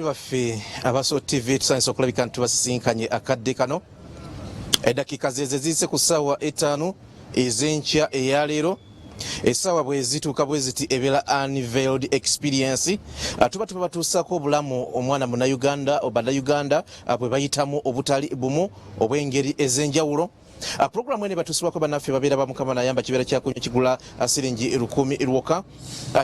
Abalabi baffe aba Salt TV, tusanyusa okulabika nti tubasisinkanye akadde kano. Eddakiika zeze ziyise ku ssaawa 5 ez'enkya eyaleero. Essaawa bwe zituuka bwe ziti ebeera Unveiled Experience. Tuba tubatuusaako obulamu omwana Munnayuganda, Bannayuganda bwe bayitamu obutali bumu obw'engeri ez'enjawulo. Puroguramu eno ebatuusibwako bannaffe babeera ba Mukama Nayamba. Kibeera kyakunywa kigula siringi 1000 lwoka.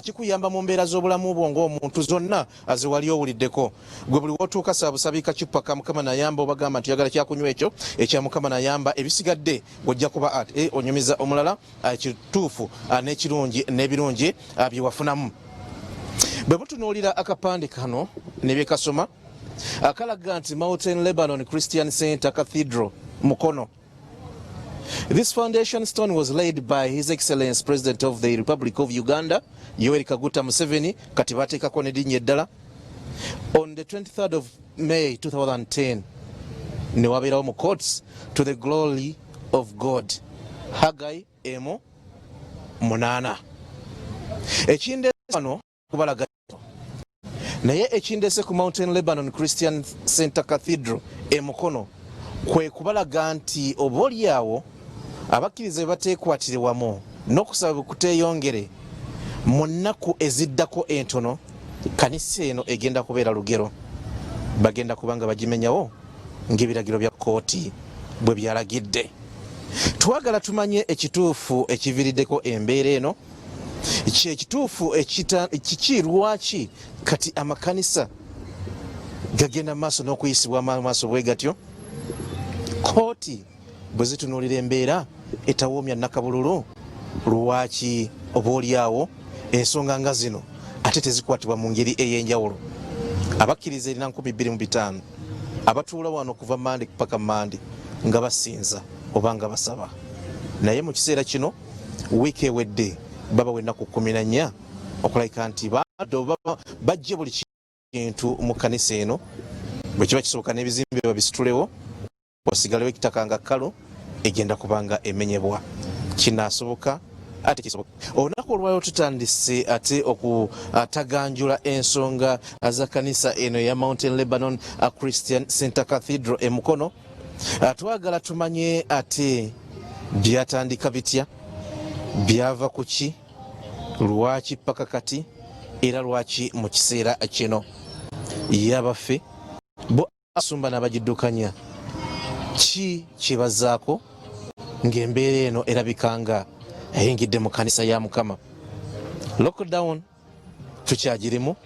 Kikuyamba mu mbeera z'obulamu bwo ng'omuntu zonna zewali owuliddeko. Gwe buli wotuuka saabusabiika cupa ka Mukama Nayamba, obagamba nti oyagala kyakunywa ekyo ekya Mukama Nayamba, ebisigadde ojja kuba ate onyumiza omulala ekituufu n'ekirungi n'ebirungi bye wafunamu. Bwe mutunuulira akapande kano ne bye kasoma, akalaga nti Mountain Lebanon Christian Center Cathedral, Mukono. This foundation stone was laid by His Excellency President of the Republic of Uganda, Yoweri Kaguta Museveni, kati bateekako n'erinnya eddala, on the 23rd of May 2010, ne wabeerawo mu courts, to the glory of God. Haggai 1:8. Ekindeese wano kubalaga, naye ekindeese ku Mountain Lebanon Christian Center Cathedral e Mukono kwe kubalaga nti oba oliawo abakkiriza bwe bateekwatire wamu n'okusaba bwe kuteeyongere, mu nnaku eziddako entono kanisa eno egenda kubeera lugero, bagenda kuba nga bagimenyawo ng'ebiragiro bya kkooti bwe byalagidde. Twagala tumanye ekituufu ekiviiriddeko embeera eno, kyekituufu kiki, lwaki kati amakanisa gagenda maaso n'okuyisibwa maaso bwe gatyo. Kooti bwe zitunuulira embeera etawoomya nakabululu, lwaki oba oliawo ensonga nga zino ate tezikwatibwa mu ngeri ey'enjawulo? Abakkiriza erina 2500 abatuula wano kuva Mande paka Mande nga basinza oba nga basaba, naye mu kiseera kino wiiki ewedde babawa ennaku 14 okulabika nti bajje buli kintu mu kanisa eno. Bwe kiba kisoboka n'ebizimbe babisitulewo, wasigalewo ekitaka nga kkalu, egenda kubanga emenyebwa. Kinaasoboka ate kisoboka. Olunaku olwaliro tutandise ate okutaganjula ensonga za kanisa eno eya Mountain Lebanon Christian Center Cathedral e Mukono. Twagala tumanye ate byatandika bitya, byava ku ki, lwaki paka kati, era lwaki mu kiseera kino. Yabaffe bo asumba n'abagiddukanya ki kyebazaako ng'embeera eno erabika nga eyingidde mu kanisa ya Mukama? Lockdown tukyagirimu,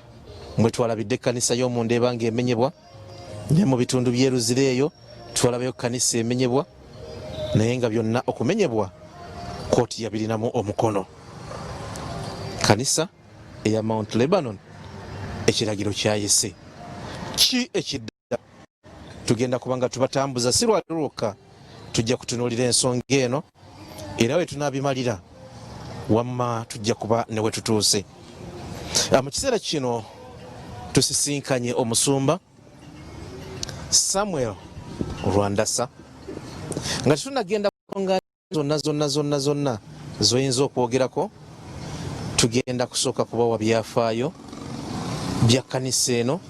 mwe twalabidde ekkanisa y'omunda eba ng'emenyebwa, ne mu bitundu by'eruzira eyo twalabayo kanisa emenyebwa, naye nga byonna okumenyebwa kooti yabirinamu omukono. Kanisa eya Mount Lebanon ekiragiro kyayise, ki ekidda? Tugenda kuba nga tubatambuza, si lwali lwokka, tujja kutunuulira ensonga eno, era we tunaabimalira wamma tujja kuba ne we tutuuse. Mu kiseera kino tusisinkanye omusumba Samuel Rwandasa. Nga tetunagenda nga zonna zonna zonna zonna zoyinza okwogerako, tugenda kusooka kubawa byafaayo bya kanisa eno.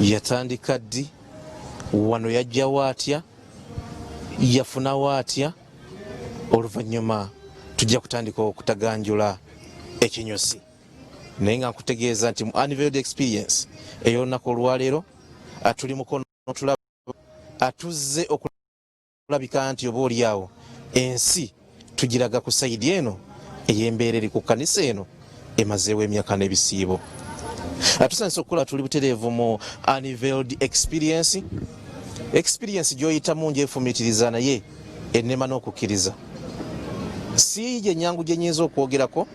Yatandika ddi wano, yajjawo atya, yafunawo atya? Oluvannyuma tujja kutandika okutaganjula ekinyusi, naye nga nkutegeeza nti mu Unveiled Experience ey'olunaku olwaleero tuli Mukono, tulaba atuzze okulabika nti oba oliawo ensi tugiraga ku side eno ey'embeera eri ku kanisa eno emazeewo emyaka n'ebisiibo. Tusanyusa okukola, tuli butereevu mu Unveiled Experience, experience gy'oyitamu njefumiitiriza naye ennema n'okukkiriza si gye nyangu gye nyinza okwogerako,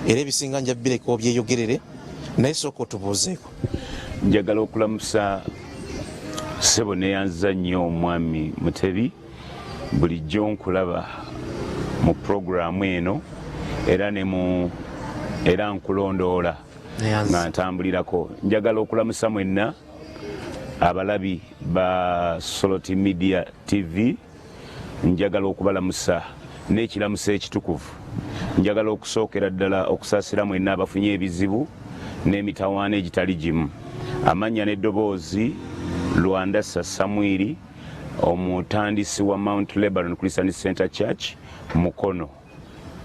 era ebisinga nja bireka obyeyogerere, naye sooka otubuuzeeko. Njagala okulamusa ssebo, neyanziza nnyo omwami Mutebi. Bulijjo nkulaba mu puroguramu eno era ne mu era nkulondoola nga ntambulirako. Njagala okulamusa mwenna abalabi ba Soloti Media TV. Njagala okubalamusa n'ekiramuso ekitukuvu. Njagala okusookera ddala okusaasira mwenna abafunye ebizibu n'emitawaana egitali gimu. Amannya n'eddoboozi Lwandasa Samwiri, omutandisi wa Mount Lebanon Christian Center Church Mukono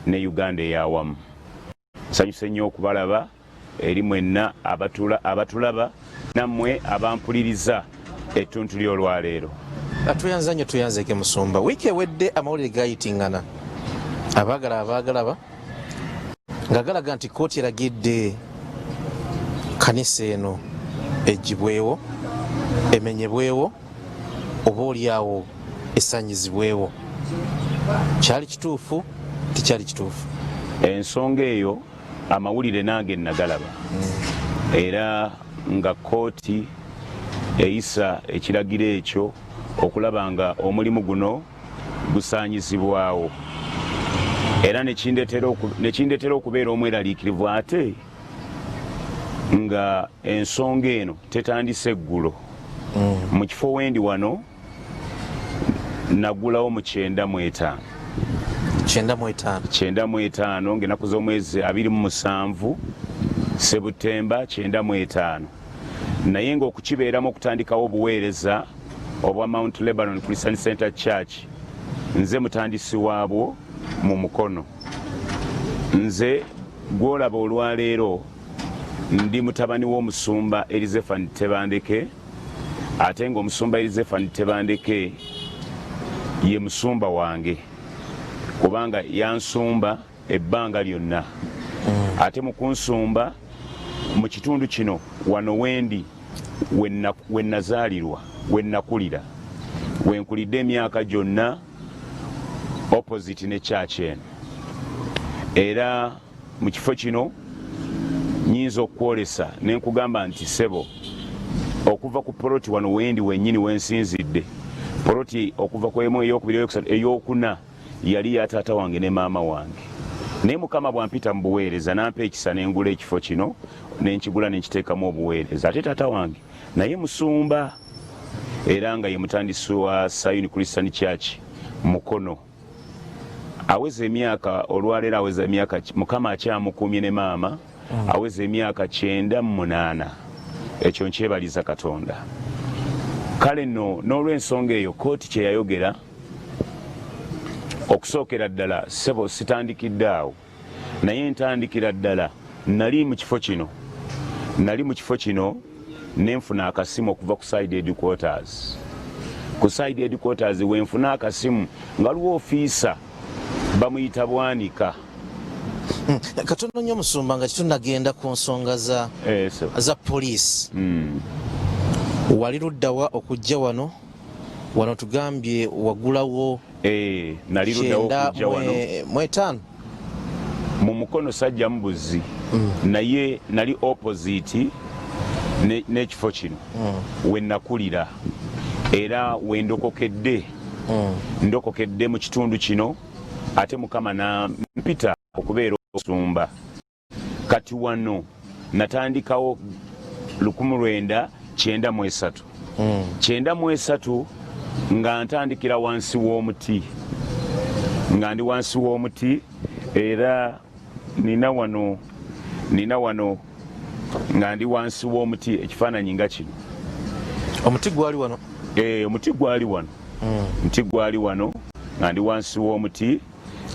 ne Uganda eyawamu. Nsanyuse nnyo okubalaba eri mwenna abatulaba nammwe abampuliriza ettuntu ly'olwaleero. Tweyanza nnyo, tweyanzeeke musumba. Wiiki ewedde amawulire gayitingana, abaagala abaagalaba nga galaga nti kkooti eragidde kanisa eno egibwewo, emenyebwewo, oba oliawo esanyizibwewo. Kyali kituufu, tekyali kituufu? Ensonga eyo amawulire nange nagalaba, era nga kkooti eyisa ekiragiro ekyo okulaba nga omulimu guno gusaanyizibwawo, era nekindetera okubeera omweraliikirivu, ate nga ensonga eno tetandise eggulo. Mu kifo wendi wano nagulawo mu 95. 95? 95, ng'ennaku z'omwezi 27 Sebutemba 95, naye ng'okukibeeramu okutandikawo obuweereza obwa Mount Lebanon Christian Center Church, nze mutandisi waabwo mu Mukono. Nze gwolaba olwaleero ndi mutabani w'omusumba Elizefani Tebandeke, ate ng'omusumba Elizefani Tebandeke ye musumba wange kubanga yansumba ebbanga lyonna. Ate mu kunsumba mu kitundu kino wano wendi wenazaalirwa, wenakulira, wenkulidde emyaka gyonna, opposite ne church eno. Era mu kifo kino nyinza okukwolesa nenkugamba nti sebo, okuva ku poloti wano wendi wenyini wensinzidde, poloti okuva ku emu, eyokubiri, eyokusatu, eyokuna yali ya taata wange ne maama wange. Naye Mukama bwampita mu buweereza nampa ekisa nengula ekifo kino, nenkigula nenkiteekamu obuweereza. Ate taata wange naye musumba, era nga ye mutandisi wa Sayuni Christian Church Mukono. Aweza emyaka olwaleero, aweza emyaka, Mukama akyamukuumye ne maama, aweza emyaka 98. Ekyo nkyebaliza Katonda. Kale nno n'olw'ensonga eyo kooti kyeyayogera okusookera ddala, ssebo, sitandikidde awo, naye ntandikira ddala nali mu kifo kino, nali mu kifo kino nenfuna akasimu okuva ku side headquarters. Ku side headquarters wenfuna akasimu nga waliwo ofiisa bamuyita Bwanika. Katono nnyo musumba, nga tetunagenda ku nsonga za, za poliisi, wali luddawa okujja wano? Wano tugambye wagulawo? Nali luddawo okujja wano? Mwetaano. Mu Mukono sajja mubuzi, naye nali opposite n'ekifo kino we nakulira era wendokokedde. Ndokokedde mu kitundu kino, ate Mukama nampita okubeera omusumba. Kati wano natandikawo 1993. 93 nga ntandikira wansi w'omuti, nga ndi wansi w'omuti, era nina wano nga ndi wansi w'omuti, ekifaananyi nga kino. Omuti gwali wano? Eh, omuti gwali wano. Omuti gwali wano nga ndi wansi w'omuti,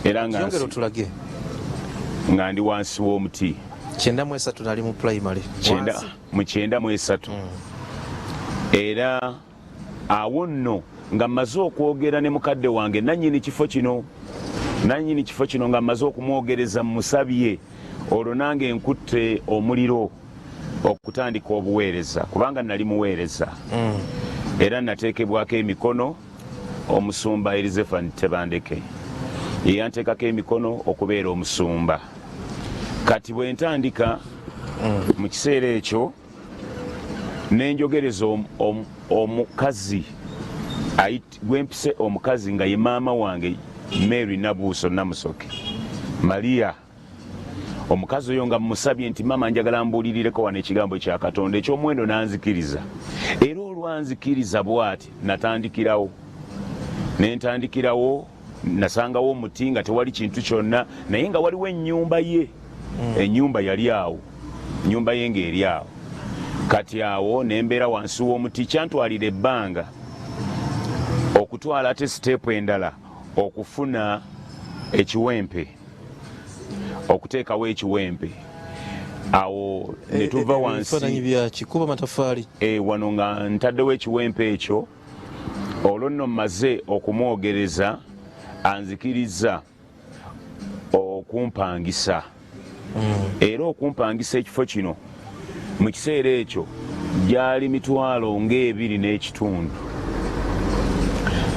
era nga yongera otulage. Nga ndi wansi w'omuti. 93 nali mu primary. Mu 93. Era awo nno nga mmaze okwogera ne mukadde wange nannyini kifo kino, nannyini kifo kino nga mmaze okumwogereza, musabye, olwo nange nkutte omuliro okutandika obuweereza, kubanga nali muweereza. Era nateekebwako emikono omusumba Elizefani Tebandeke, yeyanteekako emikono okubeera omusumba. Kati bwe ntandika mu kiseera ekyo nenjogereza omukazi gwempise omukazi nga ye maama wange, Mary Nabuuso Namusoke Maria. Omukazi oyo nga musabye nti, "Maama, njagala mbuulirireko wano ekigambo kya Katonda ekyomuwendo." Nanzikiriza, era olwanzikiriza bwati natandikirawo, nentandikirawo. Nasangawo omuti nga tewali kintu kyonna, naye nga waliwo ennyumba ye. Ennyumba yali awo, ennyumba ye ng'eri awo. Kati awo nembeera wansi w'omuti, kyantwalira ebbanga okutwala ate siteepu endala okufuna ekiwempe, okuteekawo ekiwempe. Awo netuva wansi byakikuba matafaali. Wano nga ntaddewo ekiwempe ekyo, olwo nno mmaze okumwogereza, anzikiriza okumpangisa. Era okumpangisa ekifo kino mu kiseera ekyo gyali 25,000.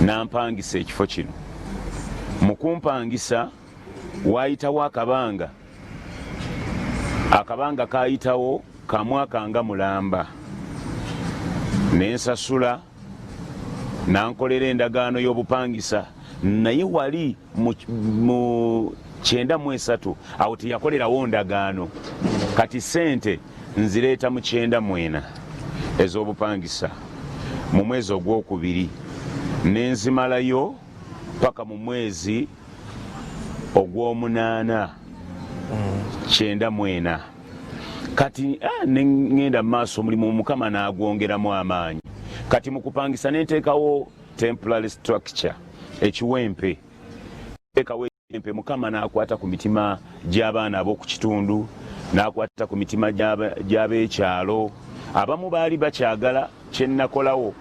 Nampangisa ekifo kino. Mu kumpangisa waayitawo akabanga, akabanga kaayitawo ka mwaka nga mulamba, nensasula, nankolera endagaano y'obupangisa. Naye wali mu 93 awo teyakolerawo ndagaano. Kati sente nzireeta mu 94 ez'obupangisa mu mwezi ogwokubiri, nenzimalayo paka mu mwezi ogw'omunaana 94. Kati neŋŋenda mu maaso, omulimu Mukama n'agwongeramu amaanyi. Kati mu kupangisa nenteekawo temporary structure, ekiwempe, teekawo ekiwempe. Mukama n'akwata ku mitima gy'abaana ab'oku kitundu, n'akwata ku mitima gy'ab'ekyalo. Abamu baali bakyagala kyenakolawo,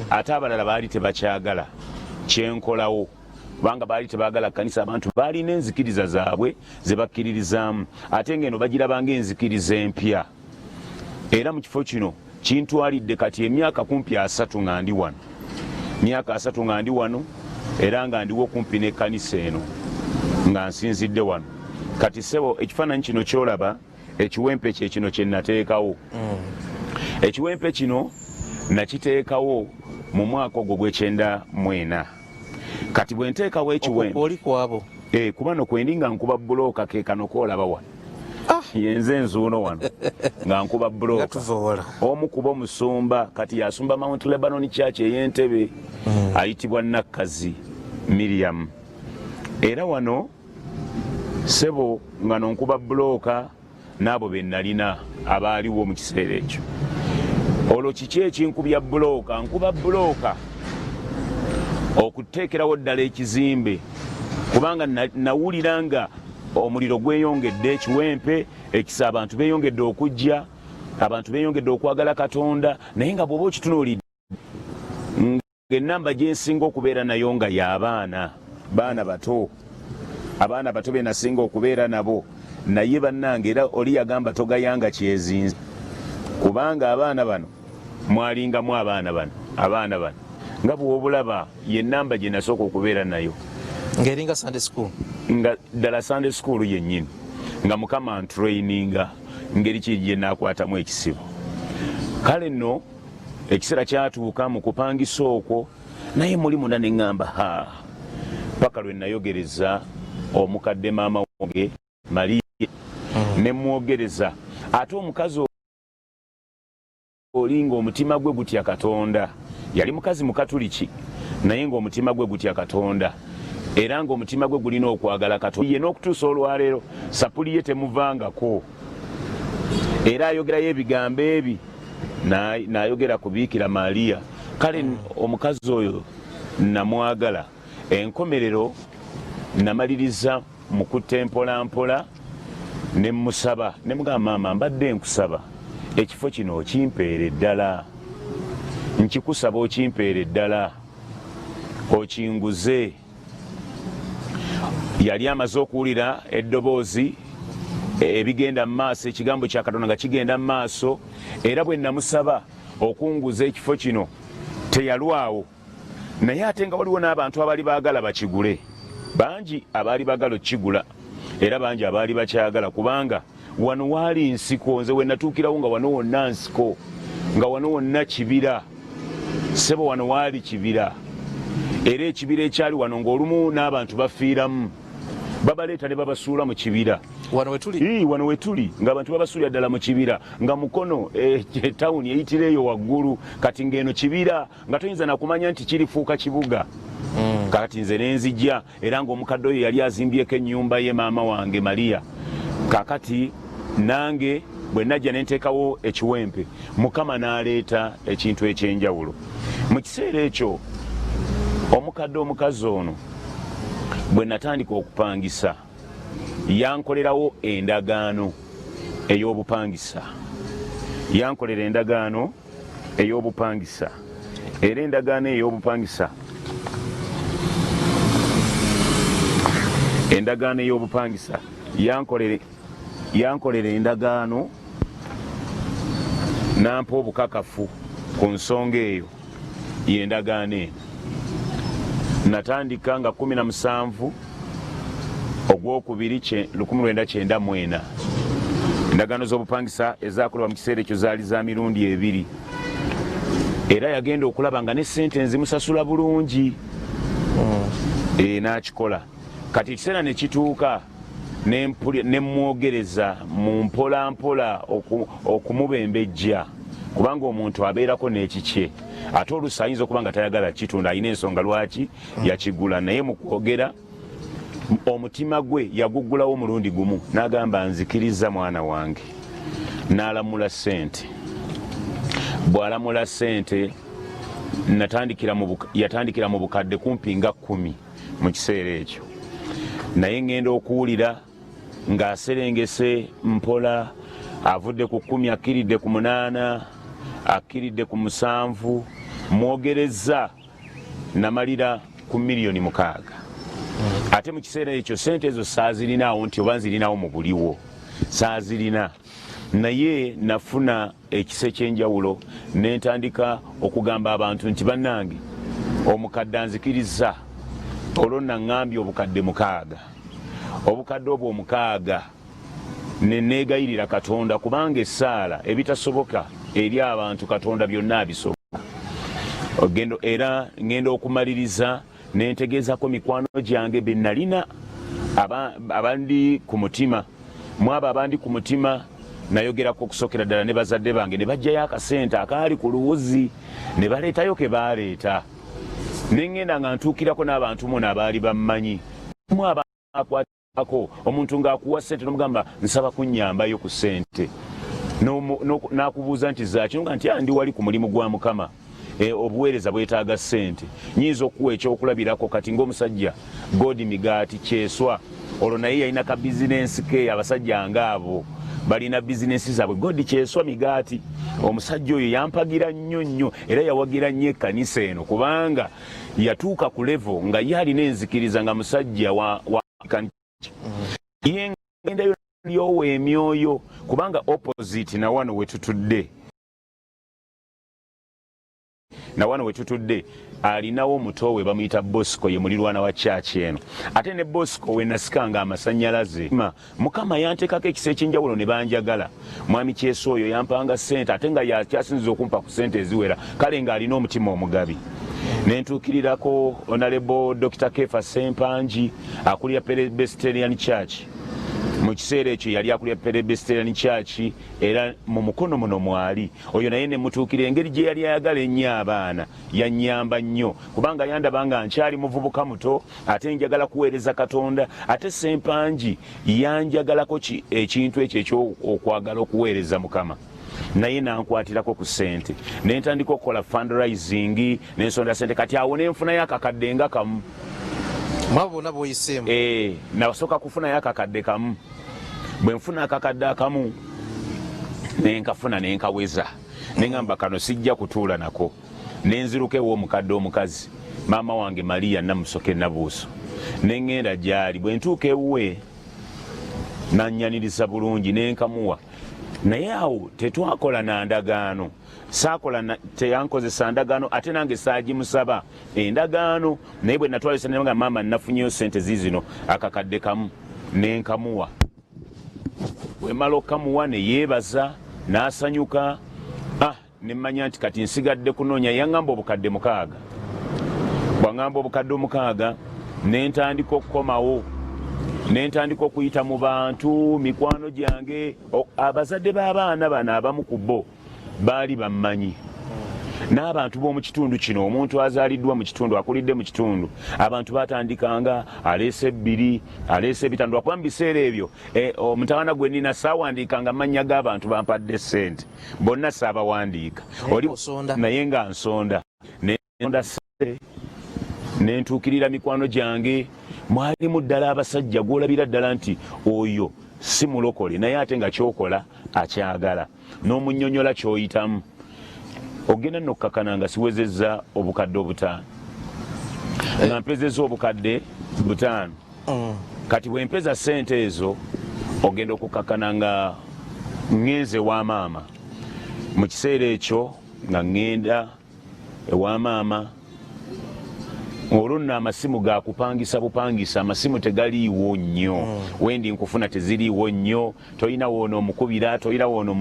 ate abalala baali tebakyagala kyenkolawo, kubanga baali tebaagala kkanisa. Abantu baalina enzikiriza zaabwe ze bakkiririzaamu, ate ng'eno bagirabanga enzikiriza empya. Era mu kifo kino kintwalidde kati emyaka kumpi 30 nga ndi wano, myaka 30 nga ndi wano, era nga ndiwo kumpi n'ekkanisa eno nga nsinzidde wano. Kati ssebo, ekifaananyi kino kyolaba, ekiwempe kye kino kye nateekawo. Ekiwempe kino nakiteekawo mu mwaka ogwo gw'e94. Kati bwe nteekawo ekiwempe, oli kwabo? Kuba no kwendi nga nkuba bulooka, ke kano koolaba wano. Yenze nzuuno wano nga nkuba bulooka. Omu kuba omusumba kati yasumba Mount Lebanon Church ey'Entebe, ayitibwa Nakkazi Miriam. Era wano sebo nga nonkuba bulooka n'abo be nalina abaaliwo mu kiseera ekyo. Olwo kiki ekinkubya bulooka? Nkuba bulooka okuteekerawo ddala ekizimbe, kubanga nawulira nga omuliro gweyongedde, ekiwempe ekisa, abantu beeyongedde okujja, abantu beeyongedde okwagala Katonda. Naye nga bw'oba okitunuulidde, ng'ennamba gyensinga okubeera nayo nga y'abaana, baana bato, abaana bato be nasinga okubeera nabo. Naye bannange, era oli yagamba togayanga kyezinze, kubanga abaana bano mwalingamu abaana bano, abaana bano nga bw'obulaba, ye namba gye nasooka okubeera nayo. Ng'eringa Sunday school. Nga ddala Sunday school yennyini, nga Mukama ntraininga ngeri ki gye naakwatamu ekisibo. Kale nno ekiseera kyatuuka mu kupangisa okwo, naye muli munda ne ŋŋamba ha, paka lwe nayogereza omukadde maama wange Mariya, ne mwogereza. Ate omukazi oli ng'omutima gwe gutya Katonda, yali mukazi Mukatuliki, naye ng'omutima gwe gutya Katonda, era ng'omutima gwe gulina okwagala Katonda. Ye n'okutuusa olwaleero sapuli ye temuvangako, era ayogerayo ebigambo ebi n'ayogera ku Biikira Mariya. Kale omukazi oyo namwagala. Enkomerero namaliriza mukutte mpola mpola ne musaba, ne mugamba, "Maama, mbadde nkusaba ekifo kino okimpeere ddala, nkikusaba okimpeere ddala, okinguze." Yali amaze okuwulira eddoboozi ebigenda mu maaso, ekigambo kya Katonda nga kigenda mu maaso. Era bwe namusaba okunguza ekifo kino teyalwawo. Naye ate nga waliwo n'abantu abaali baagala bakigule, bangi abaali baagala okukigula, era bangi abaali bakyagala, kubanga wano waali nsiko. Nze we natuukirawo nga wano wonna nsiko, nga wano wonna kibira. Sebo, wano waali kibira, era ekibira ekyali wano ng'olumu n'abantu bafiiramu, babaleeta ne babasuula mu kibira. Wano wetuli? Wano wetuli, ng'abantu babasuulira ddala mu kibira, nga Mukono tawuni eyitira eyo waggulu. Kati ng'eno kibira, nga toyinza nakumanya nti kirifuuka kibuga. Kati nze nenzijja, era ng'omukadde oyo yali azimbyeko ennyumba ye, maama wange Mariya. Kakati nange Bwe najja ne nteekawo ekiwempe, Mukama n'aleeta ekintu eky'enjawulo. Mu kiseera ekyo omukadde omukazi ono bwe natandika okupangisa, yankolerawo endagaano ey'obupangisa, yankolera endagaano ey'obupangisa, era endagaano ey'obupangisa, endagaano ey'obupangisa yankolera endagaano nampa obukakafu ku nsonga eyo. Y'endagaano eno natandika nga 17 ogwokubiri 1994. Endagaano z'obupangisa ezakolebwa mu kiseera ekyo zaali za mirundi ebiri, era yagenda okulaba nga ne sente nzimusasula bulungi. N'akikola. Kati ekiseera ne kituuka nemwogereza mu mpola mpola okumubembejja, kubanga omuntu abeerako n'ekikye, ate oluusi ayinza okuba nga tayagala kitunda, alina ensonga lwaki yakigula. Naye mu kwogera omutima gwe yaguggulawo omulundi gumu n'agamba, nzikiriza mwana wange, n'alamula ssente. Bw'alamula ssente, yatandikira mu bukadde kumpi nga 10 mu kiseera ekyo, naye ŋŋenda okuwulira ng'aserengese mpola, avudde ku 10, akkiridde ku 8, akkiridde ku 7. Mwogereza namalira ku miliyoni 6. Ate mu kiseera ekyo sente ezo saazirinaawo nti oba nzirinawo mu buliwo, saazirina, naye nafuna ekisa ekyenjawulo nentandika okugamba abantu nti bannange, omukadde anzikiriza, olwo naŋŋambye obukadde 6. Obukadde obwo omukaaga neneegayirira Katonda, kubanga essaala ebitasoboka eri abantu Katonda byonna abisobola. Era ŋŋenda okumaliriza nentegeezako mikwano gyange be nalina abandi ku mutima. Mwabo abandi ku mutima nayogerako okusookera ddala ne bazadde bange, ne bajjayo akasente akaali ku luwuzi ne baleetayo ke baaleeta, ne ŋŋenda nga ntuukirako n'abantu muno abaali bammanyi mu akwatako omuntu ng'akuwa ssente n'omugamba nsaba kunnyambayo ku ssente, n'akubuuza nti zaaki, nga nti ndi wali ku mulimu gwa Mukama, obuweereza bwetaaga ssente. Nyinza okuwa ekyokulabirako kati ng'omusajja Godi Migaati Kyeswa, olwo naye yalina ka bizinensi ke. Abasajja ngaabo balina bizinensi zaabwe. Godi Kyeswa Migaati, omusajja oyo yampagira nnyo nnyo, era yawagira nnyo ekkanisa eno, kubanga yatuuka ku level nga ye alina enzikiriza nga musajja wa ye ngendayo lyowa emyoyo, kubanga opposite na wano wetutudde, na wano wetutudde alinawo muto we bamuyita Bosco, ye mulirwana wa church eno. Ate ne Bosco we nasikanga amasanyalaze, Mukama yanteekako ekisa ekyenjawulo ne banjagala. Mwami Kyesa oyo yampanga ssente, ate nga yakyasinziza okumpa ku ssente eziwera, kale ng'alina omutima omugabi. Nentuukirirako Honorable Dr Kefa Sempangi, akulira Presbyterian Church mu kiseera ekyo, yali akulira Presbyterian Church era mu Mukono muno mwali oyo, naye nemutuukira. Engeri gye yali ayagala ennyo abaana, yanyamba nnyo, kubanga yandaba nga nkyali muvubuka muto ate njagala kuweereza Katonda. Ate Sempangi yanjagalako ekintu ekyo ekyokwagala okuweereza Mukama, naye nankwatirako ku ssente nentandika okukola fundraising, nensonda sente. Kati awo nenfunayo akakadde nga kamu. Mwabo bonna boyiseemu? Eh, nasooka kufunayo akakadde kamu. Bwe nfuna akakadde akamu, nenkafuna, nenkaweza, neŋamba kano sijja kutuula nako, nenziruka ew'omukadde omukazi, maama wange Maria Namusoke Nabuuso, neŋŋenda gyali. Bwe ntuuka ewuwe nanyaniriza bulungi, nenkamuwa, naye awo tetwakola na ndagaano. Saakola, teyankozesa ndagaano, ate nange saagimusaba endagaano. Naye bwe natwala nga maama nafunyeyo sente ziizino, akakadde kamu, nenkamuwa. Bwemala okamuwa ne yeebaza n'asanyuka. Ah, nemmanya nti kati nsigadde kunoonya. Yaŋŋamba obukadde 6. Bwaŋŋamba obukadde 6, nentandika okukomawo, nentandika okuyita mu bantu mikwano gyange, abazadde b'abaana bano abamu ku bo baali bammanyi. N'abantu b'omu kitundu kino, omuntu azaaliddwa mu kitundu, akulidde mu kitundu, abantu batandikanga aleese ebbiri, aleese ebitaano, lwakuba mu biseera ebyo omutawaana gwe nina saawandiikanga mannya g'abantu bampadde ssente, bonna saabawandiika, naye nga nsonda nensonda ssente nentuukirira mikwano gyange. Mwalimu ddala abasajja gw'olabira ddala nti oyo si mulokole, naye ate nga kyokola akyagala, n'omunyonyola ky'oyitamu. Ogenda nno okukakana nga siwezezza obukadde 5, nga mpezezza obukadde 5. Kati bwe mpeza ssente ezo, ogenda okukakana nga ŋŋenze ewa maama. Mu kiseera ekyo nga ŋŋenda ewa maama, olwo nno amasimu gakupangisa bupangisa, amasimu tegaliiwo nnyo. Wendi nkufuna teziriiwo nnyo, tolina woona omukubira, tolina woona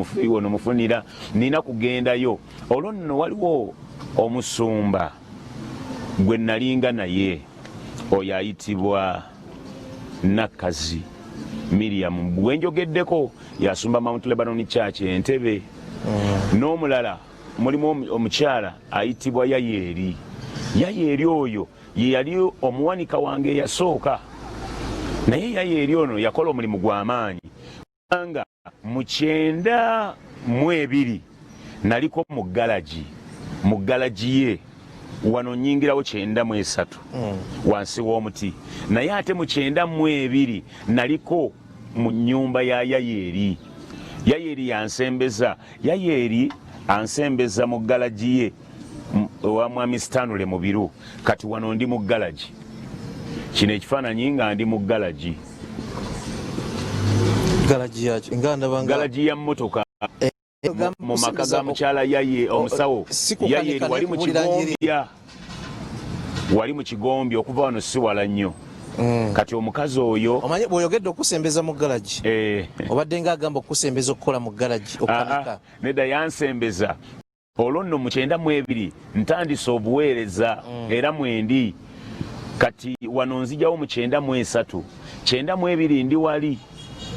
omufunira, nina kugendayo. Olwo nno waliwo omusumba gwe nalinga naye, oyo ayitibwa Nakkazi Miriam, gwenjogeddeko, yasumba Mount Lebanon Church Entebe. N'omulala mulimu omukyala ayitibwa Yayeeri. Yayeeri oyo ye yali omuwanika wange eyasooka, naye Yayeeri ono yakola omulimu gw'amaanyi, kubanga mu 92 naliko mu galagi, mu galagi ye wano nyingirawo 93 wansi w'omuti, naye ate mu 92 naliko mu nnyumba ya Yayeeri. Yayeeri yansembeza, Yayeeri ansembeza mu galagi ye ewa mwami Stanley Mubiru. Kati wano ndi mu galagi, kino ekifaananyi nga ndi mu galagi. Galagi ya mmotoka mu maka ga mukyala Yaye, omusawo Yayeeri, wali mu Kigombya, wali mu Kigombya, okuva wano si wala nnyo. Kati omukazi oyo Omanyi bw'oyogedde okusembeza mu galagi, obadde nga agamba okusembeza okukola mu galagi, okukanika. Nedda, yansembeza olwo nno mu 92 ntandise obuweereza, era mwendi kati wano nzijawo mu 93. 92 ndi wali,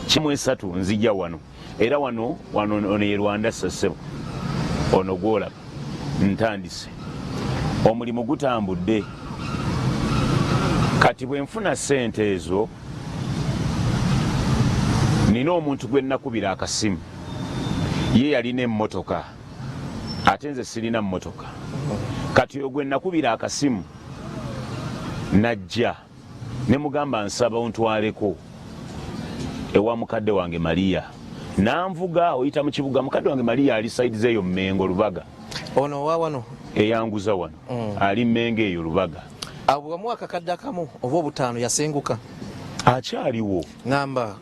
93 nzija wano, era wano wano ono ye Rwanda Sasebo ono gwolaba. Ntandise omulimu, gutambudde. Kati bwe nfuna sente ezo, nina omuntu gwe nakubira akasimu, ye yalina emmotoka ate nze sirina mmotoka. Kati oyo gwe nakubira akasimu najja, ne mugamba, "Nsaba ontwaleko ewa mukadde wange Mariya." Nanvuga oyita mu kibuga, mukadde wange Mariya ali side zeeyo Mmengo, Lubaga. Ono owa wano? Eyanguza wano, ali Mmengo eyo Lubaga. Abo wamuwa akakadde akamu oba obutaano, yasenguka? Akyaliwo. Ŋamba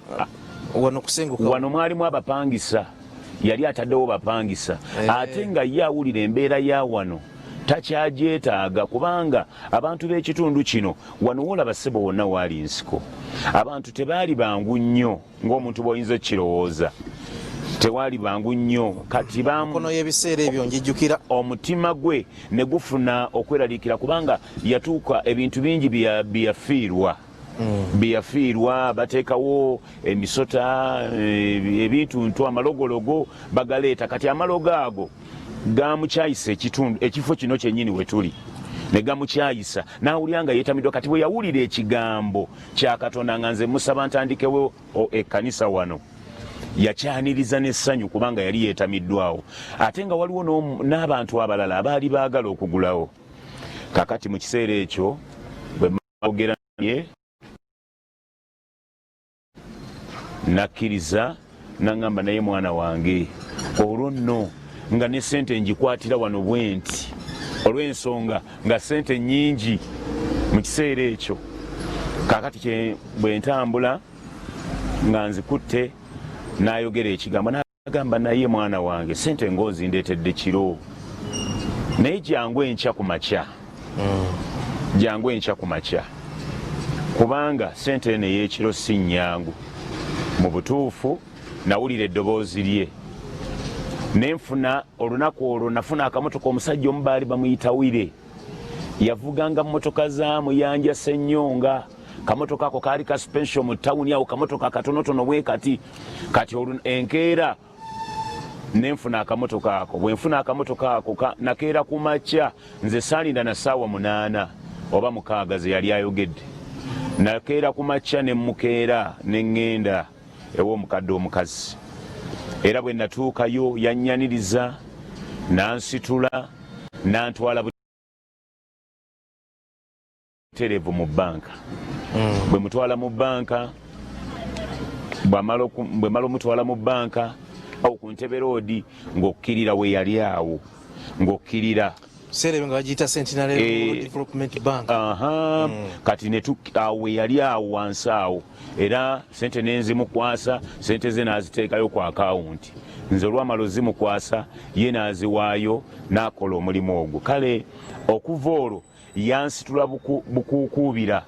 wano kusenguka. Wano mwalimu abapangisa, yali ataddewo bapangisa, ate nga ye awulira embeera ya wano takyagyetaaga, kubanga abantu b'ekitundu kino wano wolaba ssebo wonna waali nsiko, abantu tebaali bangu nnyo ng'omuntu bw'oyinza okukirowooza, tewaali bangu nnyo. Kati kono y'ebiseera ebyo njijjukira. Omutima gwe ne gufuna okweraliikira, kubanga yatuuka ebintu bingi bye yafiirwa, bateekawo emisota, ebintu ntu amalogologo bagaleeta. Kati amalogo ago gamukyayisa ekitundu, ekifo kino kyennyini we tuli ne gamukyayisa, n'awulira nga yeetamiddwa. Kati bwe yawulira ekigambo kya Katonda nga nze musaba ntandikewo ekkanisa wano, yakyaniriza n'essanyu, kubanga yali yeetamiddwawo, ate nga waliwo n'abantu abalala abaali baagala okugulawo. Kakati mu kiseera ekyo bwe ogera naye, nakkiriza, naŋŋamba, "Naye mwana wange, olwo nno nga ne sente ngikwatira wano bwe nti," olw'ensonga nga sente nnyingi mu kiseera ekyo. Kakati bwe ntambula nga nzikutte, n'ayogera ekigambo, n'agamba, "Naye mwana wange, sente ng'ozindeetedde kiro, naye jangu enkya ku makya, jangu enkya ku makya, kubanga sente eno ey'ekiro si nnyangu." Mu butuufu nawulira eddoboozi lye, nenfuna olunaku olwo nafuna akamotoka. Omusajja omu baali bamuyita Wire, yavuganga mmotoka za Muyanja Senyonga. Kamotoka ako kaali ka special mu tawuni awo, kamotoka katonotono bwe kati. Kati enkeera Nenfuna akamotoka ako. Bwenfuna akamotoka ako nakeera ku makya, nze saalinda na ssaawa 8 oba 6 ze yali ayogedde. Nakeera ku makya ne mmukeera ne ŋŋenda ew'omukadde omukazi, era bwe natuukayo yannyaniriza, n'ansitula, n'antwala butereevu mu bbanka. Bwe mutwala mu bbanka, bwe mala omutwala mu bbanka awo ku Ntebe Road, ng'okkirira we yali awo, ng'okkirira Biseera ebyo nga bagiyita Centenary Development Bank. Aha, kati awo we yali awo wansi awo, era sente nenzimukwasa, sente ze n'aziteekayo ku akawunti. Nze olwamala ozimukwasa, ye n'aziwaayo n'akola omulimu ogwo. Kale okuva olwo yansitula bukuukuubira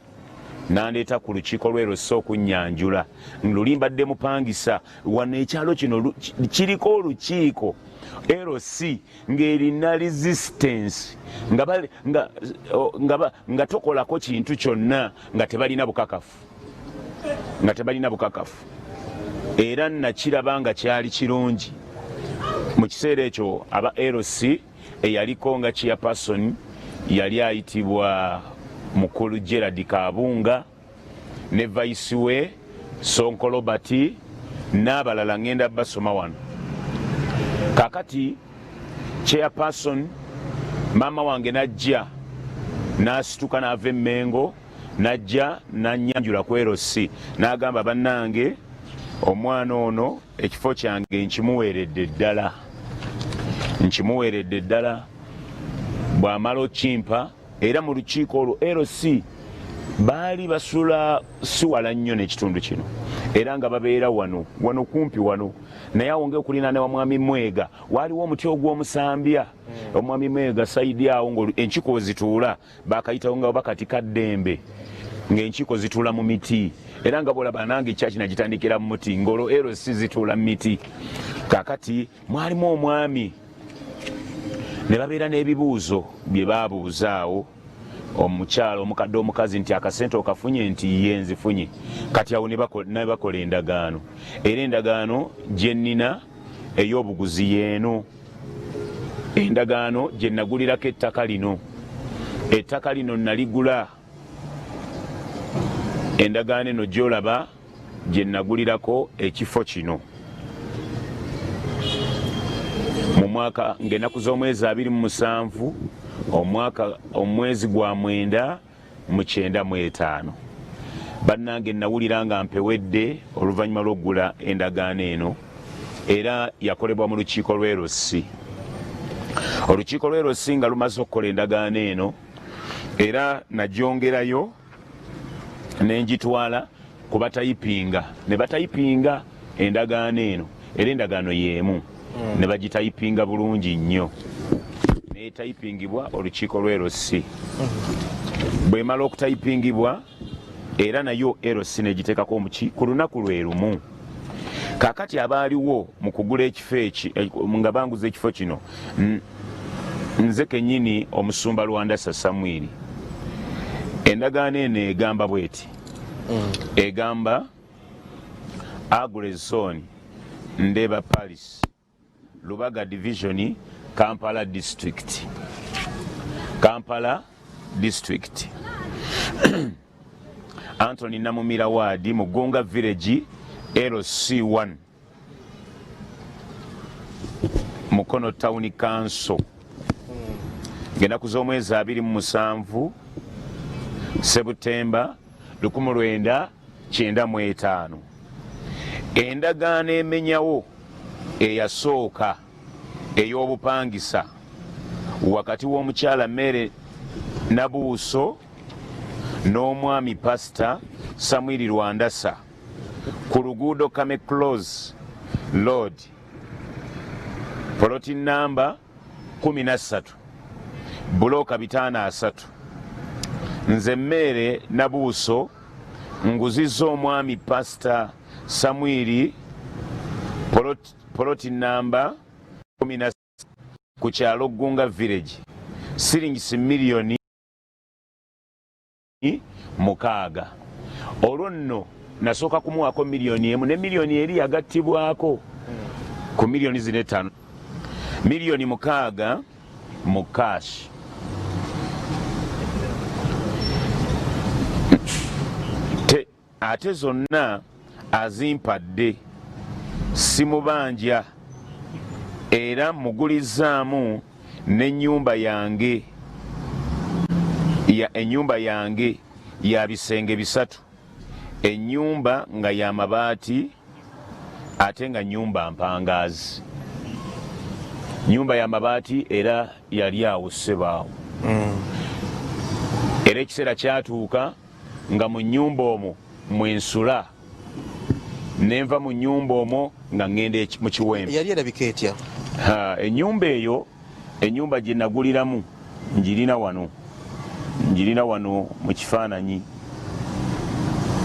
n'andeeta ku lukiiko lw'e LC okunnyanjula. Luli mbadde mupangisa wano, ekyalo kino kiriko olukiiko LC ng'erina resistance, nga tokolako kintu kyonna nga tebalina bukakafu, nga tebalina bukakafu. Era nakiraba nga kyali kirungi mu kiseera ekyo. Aba LC eyaliko nga chairperson yali ayitibwa Mukulu Gerard Kabunga ne vice we Sonko Robert n'abalala, ngenda basoma wano. Kakati chairperson maama wange najja n'asituka n'ava emmengo, najja nanyanjula ku LC, n'agamba, "Bannange, omwana ono ekifo kyange nkimuweeredde ddala, nkimuweeredde ddala." Bw'amala okimpa, era mu lukiiko olwo LC baali basula si wala nnyo n'ekitundu kino, era nga babeera wano wano kumpi wano, naye awo ngaokulinaana wa Mwami Mwega waaliwo omuti ogw'omusambya. Omwami Mwega side awo nga enkiiko zituula bakayitawo nga bakatika ddembe, ng'enkiiko zituula mu miti, era nga bwolaba nange kyaki nagitandikira mu muti, ng'olwo LC zituula mu miti. Kakati mwalimu omwami ne babeera n'ebibuuzo bye baabuuzaawo omukyalo omukadde omukazi nti, "Akasente okafunye?" Nti, "Ye, nzifunye." Kati awo ne bakola endagaano, era endagaano gye nnina ey'obuguzi yeeno, endagaano gye nagulirako ettaka lino. Ettaka lino naligula, endagaano eno gyolaba gye nagulirako ekifo kino mu mwaka ng'ennaku z'omwezi 27, omwaka omwezi gwa 9 mu 95. Bannange, nawulira nga mpewedde oluvannyuma lw'okugula endagaano eno, era yakolebwa mu lukiiko lw'e LC. Olukiiko lw'e LC nga lumaze okukola endagaano eno, era nagyongerayo nenjitwala ku batayipinga, ne batayipinga endagaano eno, era endagaano y'emu ne bagitayipinga bulungi nnyo, netayipingibwa olukiiko lw'e LC. Bwemala okutayipingibwa, era nayo LC negiteekako omuki ku lunaku lwe lumu. Kakati abaaliwo mu kugula ekifo eki, nga banguza ekifo kino, nze kenyini omusumba Lwandasa Samwiri. Endagaano eno egamba bweti, egamba Agre Zone, Ndeba Parish, Lubaga Division, Kampala District, Kampala District, Anthony Namumira Ward, Mugunga Village, LC1, Mukono Town Council, ng'ennaku z'omwezi 27 Sebutemba 1995. Endagaano emenyawo eyasooka ey'obupangisa wakati w'omukyala Mere Nabuuso n'omwami Pasita Samwiri Lwandasa ku luguudo Kame Close Road, poloti namba 13, bulooka 530. Nze Mmeere Nabuuso nguzizza omwami Pasita Samwiri poloti namba 13 ku kyalo Gunga Village siringisi miliyoni 6. Olwo nno nasooka kumuwaako miliyoni 1, ne miliyoni eri yagattibwako. Ku miliyoni zino etaano, 6 million mu cash. Ate zonna azimpadde, simubanja, era mugulizaamu n'ennyumba yange ya ennyumba yange ya bisenge 3, ennyumba nga ya mabaati ate nga nyumba mpangaazi, nyumba ya mabaati era yali awo ssebaawo. Era ekiseera kyatuuka nga mu nyumba omwo mwensula, nenva mu nyumba omwo nga ŋŋenda mu Kiwempe. Yali erabika etya? Ennyumba eyo, ennyumba gye naguliramu njirina wano, njirina wano mu kifaananyi,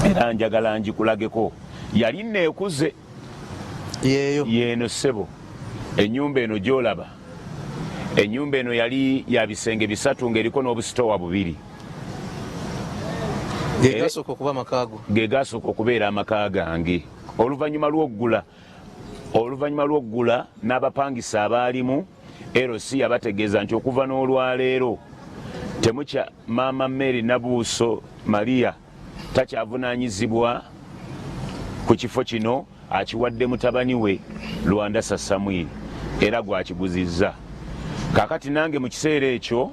era njagala ngikulageko. Yali neekuze. Yeeyo? Yeeno ssebo, ennyumba eno gyolaba. Ennyumba eno yali ya bisenge 3 ng'eriko n'obusitowa bubiri. Ge gasooka okuba amakaago? Ge gasooka okubeera amaka gange. Oluvannyuma lw'oggula n'abapangisa abaalimu, LC yabategeeza nti okuva n'olwaleero temukya Maama Mary Nabuuso Maria takyavunaanyizibwa ku kifo kino, akiwadde mutabani we Lwandasa Samwiri era gwakiguzizza. Kaakati nange mu kiseera ekyo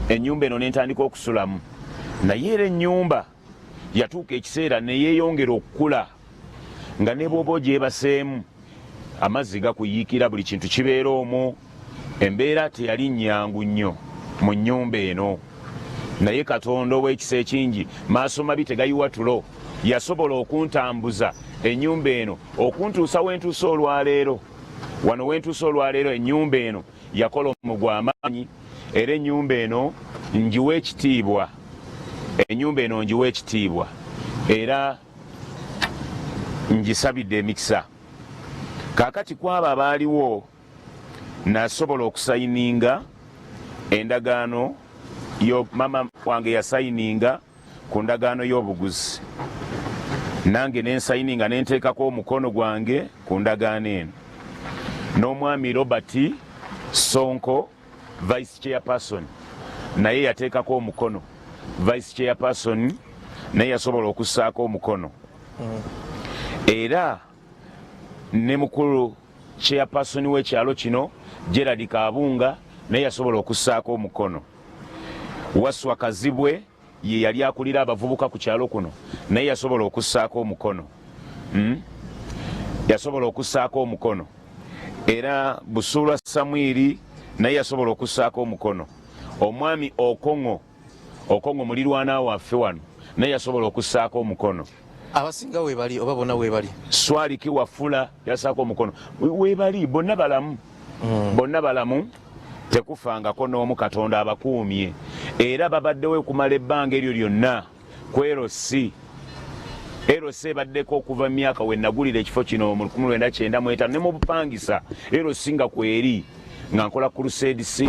ennyumba eno nentandika okusulamu, naye era ennyumba yatuuka ekiseera neyeeyongera okukula nga ne bw'oba ogyebaseemu amazzi gakuyiikira, buli kintu kibeera omwo. Embeera teyali nnyangu nnyo mu nnyumba eno, naye Katonda ow'ekisa ekingi, maaso mabi tegayiwa tulo, yasobola okuntambuza ennyumba eno okuntuusa wentuusa olwaleero. Wano wentuusa olwaleero, ennyumba eno yakola omulimu gw'amaanyi, era ennyumba eno ngiwa ekitiibwa, ennyumba eno ngiwa ekitiibwa era ngisabidde emikisa. Kaakati kwabo abaaliwo, nasobola okusayininga endagaano yo. Mama wange yasayininga ku ndagaano y'obuguzi, nange nensayininga nenteekako omukono gwange ku ndagaano eno, n'omwami Robert Sonko, vice chairperson, naye yateekako omukono. Vice chairperson naye yasobola okussaako omukono, era ne mukulu chairperson w'ekyalo kino Gerard Kabunga naye yasobola okussaako omukono. Waswa Kazibwe ye yali akulira abavubuka ku kyalo kuno, naye yasobola okussaako omukono. Yasobola okussaako omukono. Era Busuulwa Samwiri naye yasobola okussaako omukono. Omwami Okoŋo, Okoŋo mulirwana waffe wano, naye yasobola okussaako omukono. Abasinga webali oba bonna webali? Swaliki Wafula yasaako omukono. Webali bonna, balamu. Bonna balamu, tekufangako n'omu. Katonda abakuumye, era babaddewo okumala ebbanga eryo lyonna ku LC. LC ebaddeko okuva mu myaka we nagulira ekifo kino mu 1995 ne mu bupangisa LC nga kweri, nga nkola crusades,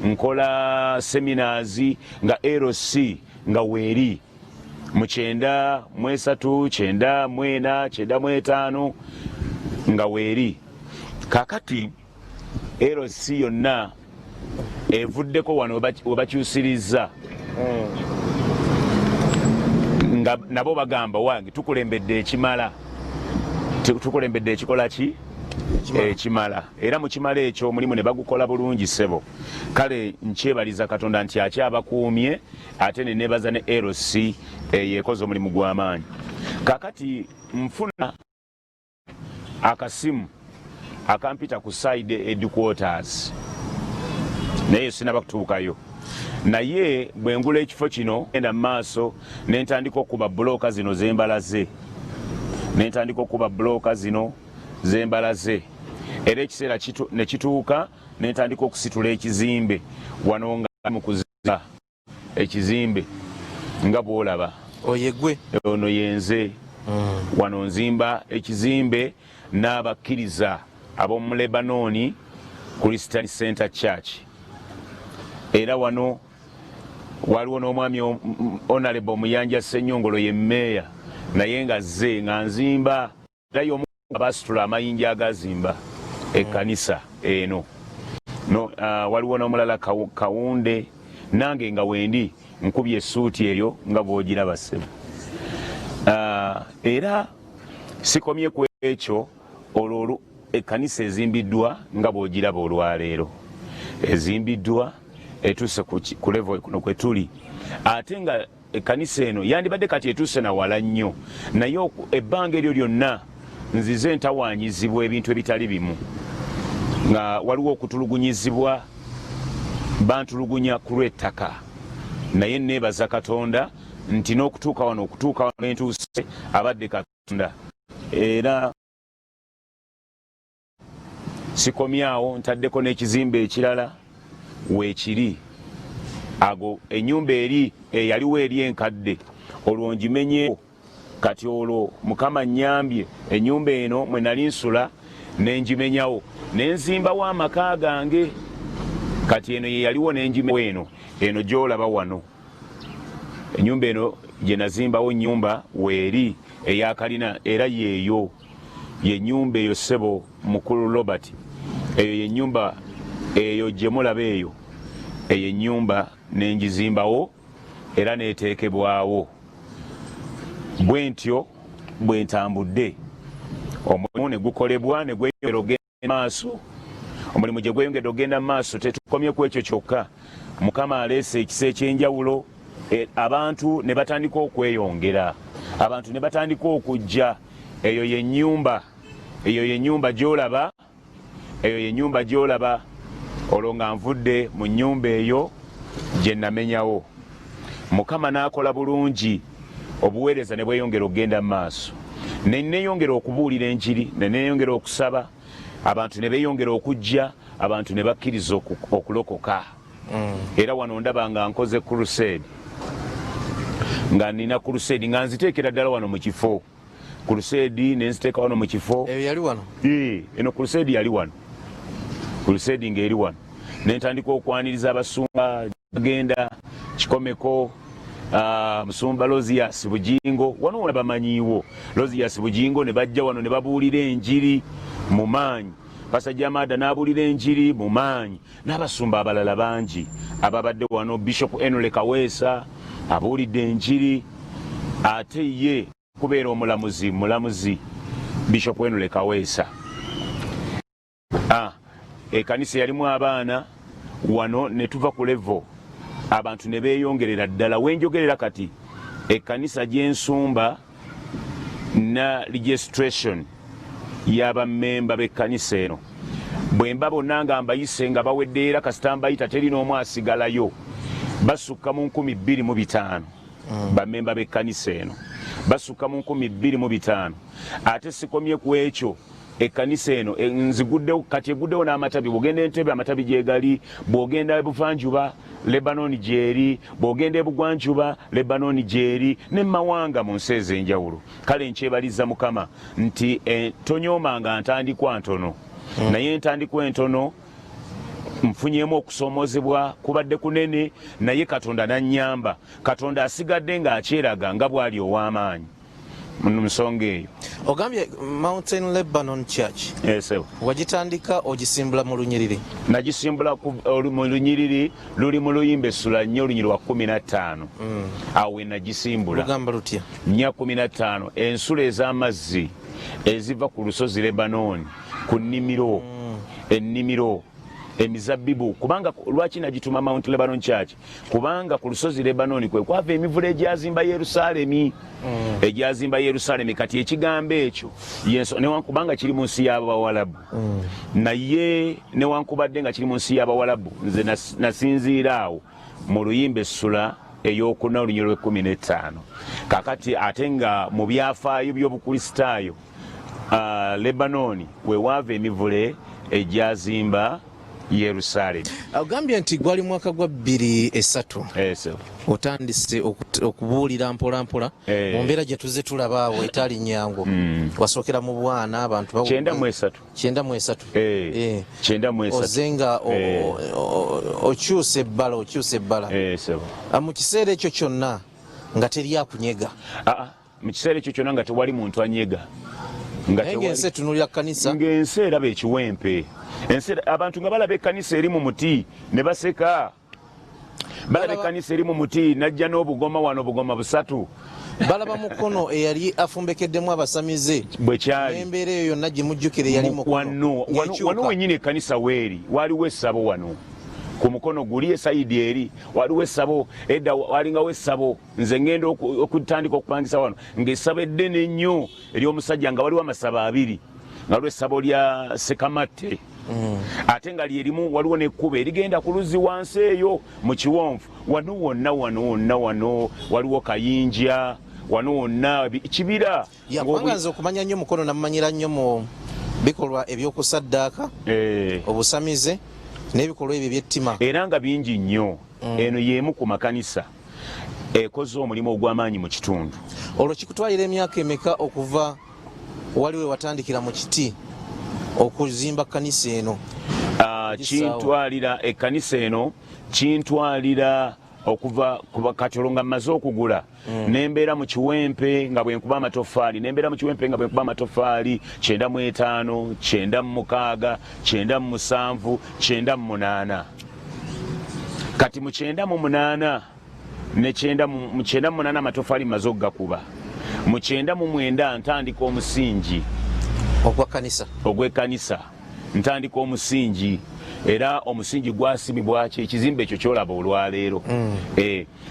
nkola seminars, nga LC nga weeri mu 93, 94, 95 nga weeri. Kakati LC yonna evuddeko wano we bakyusiriza, nga nabo bagamba wange tukulembedde ekimala, tukulembedde ekikola ki ekimala, era mu kimala ekyo omulimu ne bagukola bulungi ssebo. Kale nkyebaliza Katonda nti akyabakuumye, ate ne nebaza ne LC eyo ekoze omulimu gw'amaanyi. Kakati nfuna akasimu akampita ku side headquarters, naye sinaba kutuukayo. Naye bwe ngula ekifo kino, enda mu maaso nentandika okuba bulooka zino zembalaze, nentandika okuba bulooka zino zembalaze, era ekiseera ne kituuka nentandika okusitula ekizimbe wano nga mu kuzimba ekizimbe nga bwolaba. Oyegwe? Ono yenze. Wano nzimba ekizimbe n'abakkiriza ab'omu Lebanoni Christian Center Church, era wano waliwo n'omwami Honorable Muyanja Ssenyongolo, ye mmeeya, naye nga zze nga nzimba, era y'omu abasitula amayinja agazimba Ekkanisa eno no, waliwo n'omulala Kawunde, nange nga wendi nkubye essuuti eyo nga bw'ogiraba ssebo. Era sikomye ku ekyo, olwo ekkanisa ezimbiddwa nga bw'ogiraba olwaleero, ezimbiddwa etuuse ku level kuno kwe tuli, ate nga ekkanisa eno yandibadde kati etuuse na wala nnyo, naye ebbanga eryo lyonna nzize ntawaanyizibwa ebintu ebitali bimu, nga waliwo okutulugunyizibwa, bantulugunya ku lw'ettaka, naye neebaza Katonda nti n'okutuuka wano, okutuuka wano entuuse abadde Katonda. Era sikomyawo, ntaddeko n'ekizimbe ekirala weekiri ago, ennyumba eri eyaliwo eri enkadde olwo ngimenyewo. Kati olwo Mukama nnyambye, ennyumba eno mwe nali nsula nengimenyawo nenzimbawo amaka gange. Kati eno ye yaliwo nengimenyawo, eno gy'olaba wano, ennyumba eno gye nazimbawo, nnyumba weeri eyakalina, era yeeyo ye nyumba eyo ssebo mukulu Robert, eyo yenyumba eyo gye mulaba eyo, eyo ennyumba nenjizimbawo era neteekebwawo. Bwe ntyo bwe ntambudde, omulimu ne gukolebwa ne gweyongera ogenda maaso. Omulimu gye gweyongedde ogenda mu maaso, tetukomye ku ekyo kyokka. Mukama aleese ekisa ekyenjawulo, abantu ne batandika okweyongera, abantu ne batandika okujja. Eyo yenyumba, eyo yenyumba gyolaba, eyo yenyumba gyolaba. Olwo nga nvudde mu nyumba eyo gye namenyawo, Mukama n'akola bulungi, obuweereza ne bweyongera okugenda mu maaso, ne neeyongera okubuulira enjiri, ne neeyongera okusaba, abantu ne beeyongera okujja, abantu ne bakkiriza okulokoka. Era wano ndaba nga nkoze crusade, nga nina crusade nga nziteekera ddala wano mu kifo, crusade nenziteeka wano mu kifo. Eyo yali wano? Eno crusade yali wano, crusade ng'eri wano, nentandika okwaniriza abasumba genda Kikomeko, musumba Lozias Bujingo wano wona bamanyiiwo Lozias Bujingo, ne bajja wano ne babuulira enjiri mu maanyi. Pastor Jamada n'abuulira enjiri mu maanyi, n'abasumba abalala bangi ababadde wano. Bishop Enole Kaweesa abuulidde enjiri, ate ye kubeera omulamuzi, mulamuzi Bishop Enole Kaweesa. Ekanisa yalimu abaana wano, ne tuva ku level abantu ne beeyongerera ddala. Wenjogerera kati, ekkanisa gy'ensumba na registration y'abammemba b'ekkanisa eno, bwe mba bonna nga mbayise nga bawedde, era kasita mbayita teri n'omu asigalayo, basukka mu 2500. Bammemba b'ekkanisa eno basukka mu 2500. Ate sikomye ku ekyo, ekkanisa eno nziguddewo kati, eguddewo n'amatabi. Bw'ogenda Entebe, amatabi gyegali. Bw'ogenda ebuvanjuba, Lebanoni gyeri. Bw'ogenda ebugwanjuba, Lebanoni gyeri, ne mawanga mu nsi ez'enjawulo. Kale nkyebaliza Mukama nti tonyoomanga ntandikwa ntono, naye entandikwa entono nfunyemu okusoomozebwa kubadde kunene, naye Katonda nannyamba. Katonda asigadde ng'akyeraga nga bw'ali ow'amaanyi mu nsonga eyo. Ogambye Mountain Lebanon Church. Yes, wagitandika ogisimbula mu lunyiriri? Nagisimbula mu lunyiriri luli mu Luyimba essula 4, olunyiri lwa 15. Awo we nagisimbula. Lugamba lutya? 4:15, ensulo ez'amazzi eziva ku lusozi Lebanooni, ku nnimiro, ennimiro emizabbibu. Kubanga lwaki nagituma Mount Lebanon Church? Kubanga ku lusozi Lebanoni kwe kwava emivule egyazimba Yerusaalemi, egyazimba Yerusaalemi. Kati ekigambo ekyo newankubanga kiri mu nsi y'Abawalabu, naye newankubadde nga kiri mu nsi y'Abawalabu, nze nasinziira awo mu Luyimba essula eyokuna, olunyiro lw'e15. Kakati ate nga mu byafaayo by'Obukristaayo, Lebanoni wewaava emivule egyazimba Yerusaalemi. Ogambye nti gwali mwaka gwa 2003 Yes. otandise okubuulira mpola mpola. Mu mbeera gye tuzze tulaba awo etaali nyangu, wasookera mu bwana, abantu 93. 93. 93. Oze nga okyusa ebbala, okyusa ebbala. Sebo. Mu kiseera ekyo kyonna nga teri akunyega? Mu kiseera ekyo kyonna nga tewali muntu anyega. Ng'ensi etunuulira kkanisa, ng'ensi eraba ekiwempe, ensi abantu nga balaba ekkanisa eri mu muti ne baseka, balaba ekkanisa eri mu muti. Najja n'obugoma wano, obugoma busatu. Balaba Mukono eyali afumbekeddemu abasamize. Bwe kyali. N'embeera eyo yonna gimujjukire yali Mukono. Wano wenyini ekkanisa weeri, waliwo essabo wano ku mukono guli, esayidi eri waliwo essabo. Edda walingawo essabo. Nze ngenda okutandika okupangisa wano ng'essabo eddene ennyo ery'omusajja, nga waliwo amasabo abiri, nga waliwo essabo lya Sekamatte, ate nga lyerimu waliwo nekkuba erigenda ku luzzi wansi eyo mu kiwonvu. Wano wonna, wano wonna, wano waliwo kayinja, wano wonna kibira. Kubanga nze okumanya nnyo Mukono namumanyira nnyo mu bikolwa ebyokusaddaaka, obusamize n'ebikolwa ebyo ebyettima. Era nga bingi nnyo. Eno y'emu ku makanisa ekoze omulimu ogw'amaanyi mu kitundu. Olwo kikutwalira emyaka emeka okuva wali we watandikira mu kiti okuzimba kkanisa eno? Kintwalira ekkanisa eno, kintwalira okuva kati olwo nga mmaze okugula, nembeera mu kiwempe nga bwenkuba amatoffaali, nembeera mu kiwempe nga bwenkuba amatoffaali 95, 96, 97, 98. Kati mu 98 ne mu 98 amatoffaali mmaze okugakuba, mu 99 ntandika omusingi. Ogw'ekkanisa. Ogw'ekkanisa ntandika omusingi, era omusingi gwasimibwaki ekizimbe ekyo kyolaba olwaleero.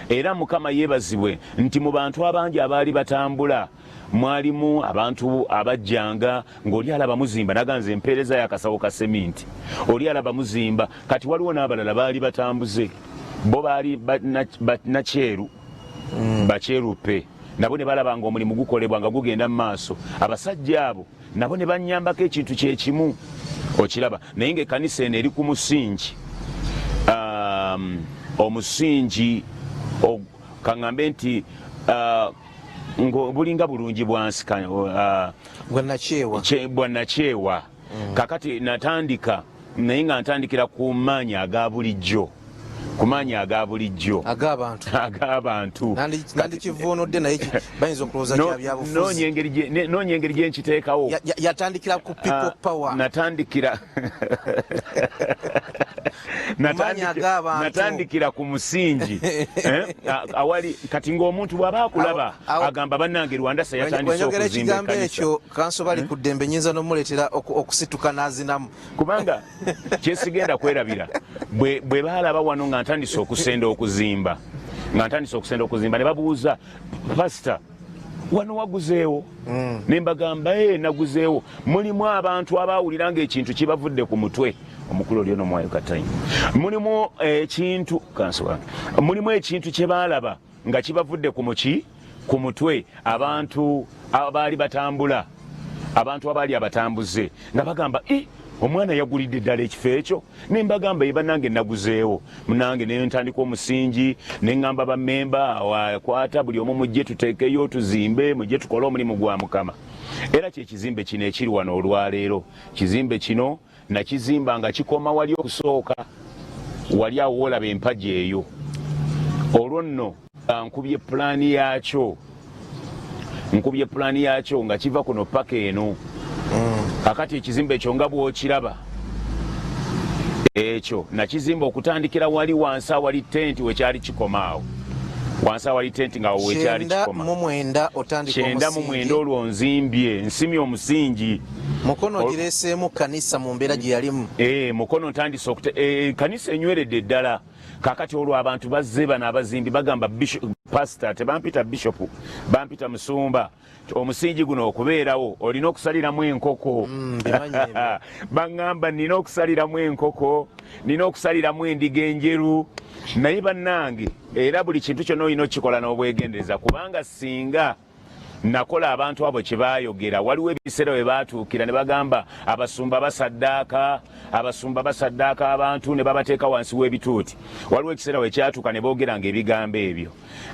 Era Mukama yeebazibwe nti mu bantu abangi abaali batambula mwalimu abantu abajjanga ng'oli alaba muzimba naganza empeereza y'akasawo ka seminti, oli alaba muzimba. Kati waliwo n'abalala baali batambuze, bo baali nakyeru, bakyerupe, nabo ne balaba nga omulimu gukolebwa nga gugenda mu maaso. Abasajja abo nabo ne banyambako ekintu kyekimu, okiraba. Naye nga ekkanisa eno eri ku musingi, omusingi kaŋŋambe nti bulinga bulungi bwansi. Bwanakyewa. Bwanakyewa. Kakati natandika, naye nga ntandikira ku maanyi aga bulijjo, ku maanyi aga bulijjo. Ag'abantu. Ag'abantu. Nandikivvuunudde, naye bayinza okulowooza kya byabufuzi. Noonya engeri gye nkiteekawo. Yatandikira ku people power. Natandikira natandikira ku musingi awali kati ng'omuntu bw'aba akulaba agamba, "Bannange, Lwandasa yatandise okuzimba ekkanisa." Ekyo kanso bali ku ddembe, nyinza n'omuleetera okusituka n'azinamu. Kubanga kyesigenda kwerabira, bwe baalaba wano nga ntandise okusenda okuzimba, nga ntandise okusenda okuzimba, ne babuuza, "Pasita, wano waguzeewo?" Ne mbagamba, "E, naguzeewo." Mulimu abantu abawulira ngaekintu kibavudde ku mutwe. Omukulu oli ono katayi, mulimu ekintu kanso wange, mulimu ekintu kye baalaba nga kibavudde ku muki ku mutwe. Abantu abaali batambula, abantu abaali abatambuze nga bagamba, "E, omwana yagulidde ddala ekifo ekyo." Ne mbagamba, "Ye bannange, naguzeewo munange." Ne ntandika omusingi, ne ŋŋamba bammemba, "Kwata buli omu, mujje tuteekeyo tuzimbe, mujje tukole omulimu gwa Mukama." Era kyekizimbe kino ekiri wano olwaleero. Kizimbe kino nakizimba nga kikoma wali okusooka, wali awo wolaba empagi eyo. Olwo nno nkubye pulaani yakyo, nkubye pulaani yakyo nga kiva kuno paka eno. Kakati ekizimbe ekyo nga bwokiraba ekyo nakizimba okutandikira wali wansi awali tenti wekyali kikoma, awo wansi awali tenti nga wekyali kikoma. 99. Olwo nzimbye, nsimye omusingi. Mukono gireeseemu kanisa mu mbeera gye yalimu. E, Mukono ntandise kanisa enyweredde ddala. Kakati olwo abantu bazze bano abazimbi bagamba, "Pastor," tebampita bishop, bampita musumba, "omusingi guno okubeerawo olina okusaliramu enkoko." Baŋŋamba nina okusaliramu enkoko, nina okusaliramu endiga enjeru. Naye bannange, era buli kintu kyonna olina okukikola n'obwegendereza, kubanga singa nakola abantu abo kye baayogera, waliwo ebiseera we baatuukira ne bagamba abasumba basaddaaka, abasumba basaddaaka abantu ne babateeka wansi w'ebituuti. Waliwo ekiseera we kyatuuka ne boogeranga ebigambo ebyo.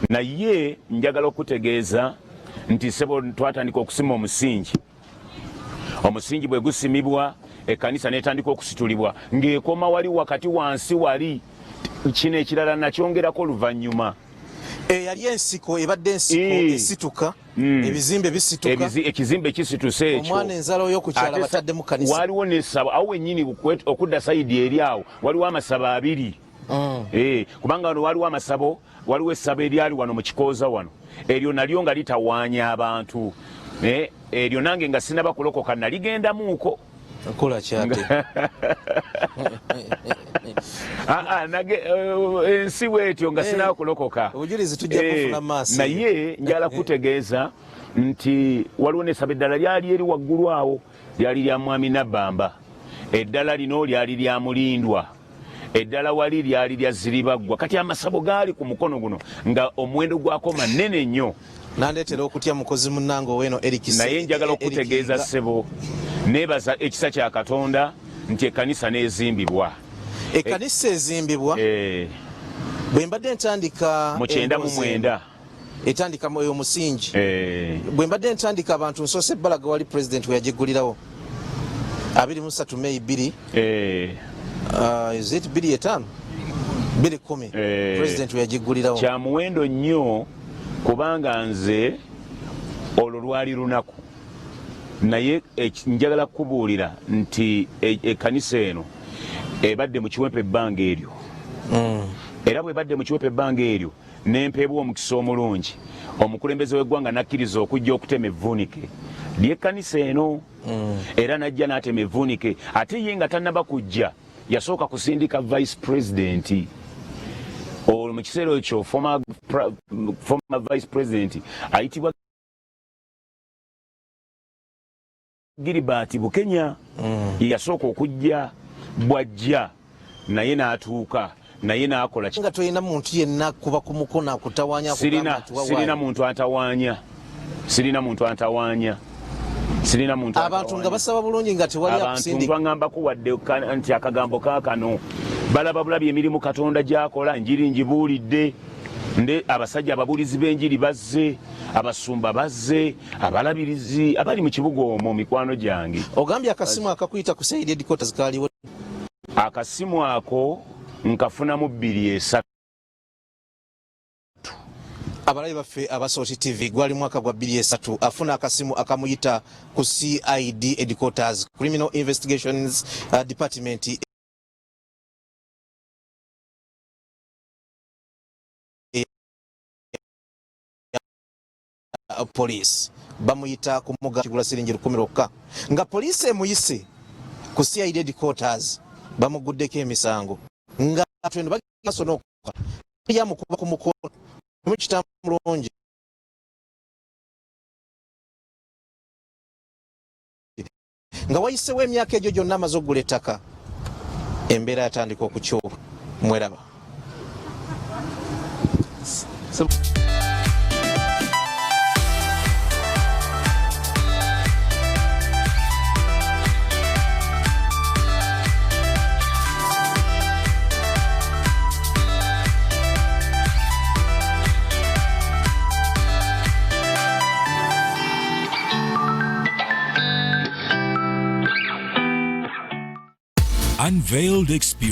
Naye njagala okutegeeza nti sebo, twatandika okusima omusingi. Omusingi bwe gusimibwa, ekkanisa netandika okusitulibwa ng'ekoma wali wakati wansi wali. Kino ekirala nakyongerako oluvannyuma. Eyali ensiko ebadde ensiko esituka. Ebizimbe bisituka. Ekizimbe kisituse ekyo. Omwana enzala oy'okukyala bataddemu kanisa. Waliwo n'essabo awo wennyini okudda sayidi eri awo waliwo amasabo abiri. Kubanga wano waliwo amasabo, waliwo essabo eryali wano mu Kikooza wano, eryo nalyo nga litawaanya abantu. Eryo nange nga sinaba kulokoka naligendamuuko. Nkola kyate. Ensi bwetyo nga sinaba kulokoka. Obujulizi tujja kufuna maaso. Naye njala kutegeeza nti waliwo n'essabo eddala lyali eri waggulu awo, lyali lya Mwami Nabbamba, eddala lino lyali lya Mulindwa, eddala wali lyali lya Ziribaggwa. Kati amasabo gaali ku mukono guno nga omuwendo gwako manene nnyo. Nandeetera okutya mukozi munnange ow'eno Eric Se- Naye njagala Eric okutegeeza ssebo, neebaza ekisa kya Katonda nti ekkanisa n'ezimbibwa. Ekkanisa ezimbibwa. Bwe mbadde ntandika Mu kyenda mu emboozi mwenda. Etandika mu oyo musingi. Bwe mbadde ntandika abantu nsoose ebbalaga wali president we yagiggulirawo 23 May bbiri. Is it bbiri etaano? Bbiri kkumi. President we yagiggulirawo. Kya muwendo nnyo kubanga nze olwo lwali lunaku, naye njagala kukubuulira nti ekkanisa eno ebadde mu Kiwempe ebbanga eryo. Era bw'ebadde mu Kiwempe ebbanga eryo nempeebwa omukisa omulungi, omukulembeze w'eggwanga n'akkiriza okujja okutema evvuunike ly'ekkanisa eno. Era n'ajja n'atema evvuunike, ate ye nga tannaba kujja yasooka kusindika vice president. Olwo mu kiseera ekyo former vice president ayitibwa Gilbert Bukenya. Ye yasooka okujja, bw'ajja naye n'atuuka naye n'akola Nga tolina muntu yenna kuba ku mukono akutawaanya, akugamba nti wa Sirina waayo. muntu antawaanya, sirina muntu antawaanya, sirina muntu Abantu nga antawaanya. basaba bulungi nga tewali Abantu akusindika. ntwangambako wadde nti akagambo kaakano balaba bulabi emirimu Katonda gy'akola, njiri ngibuulidde nde abasajja ababuulizi b'enjiri bazze, abasumba bazze, abalabirizi abali mu kibuga omwo mikwano gyange. Ogambye akasimu akakuyita ku CID headquarters kaaliwo? Akasimu ako nkafunamu bbiri esatu. Abalabi baffe aba Salt TV, gwali mwaka gwa bbiri esatu, afuna akasimu akamuyita ku CID headquarters, Criminal Investigations Department. Police bamuyita kumuga kigula siringi 10,000 lwokka, nga poliisi emuyise ku CID headquarters bamuguddeko emisango nga twendo bagenda n'okukola yamukuba ku mukono mukita mulungi nga wayisewo emyaka egyo gyonna amaze okugula ettaka, embeera yatandika okukyuka. Mweraba. Unveiled experience.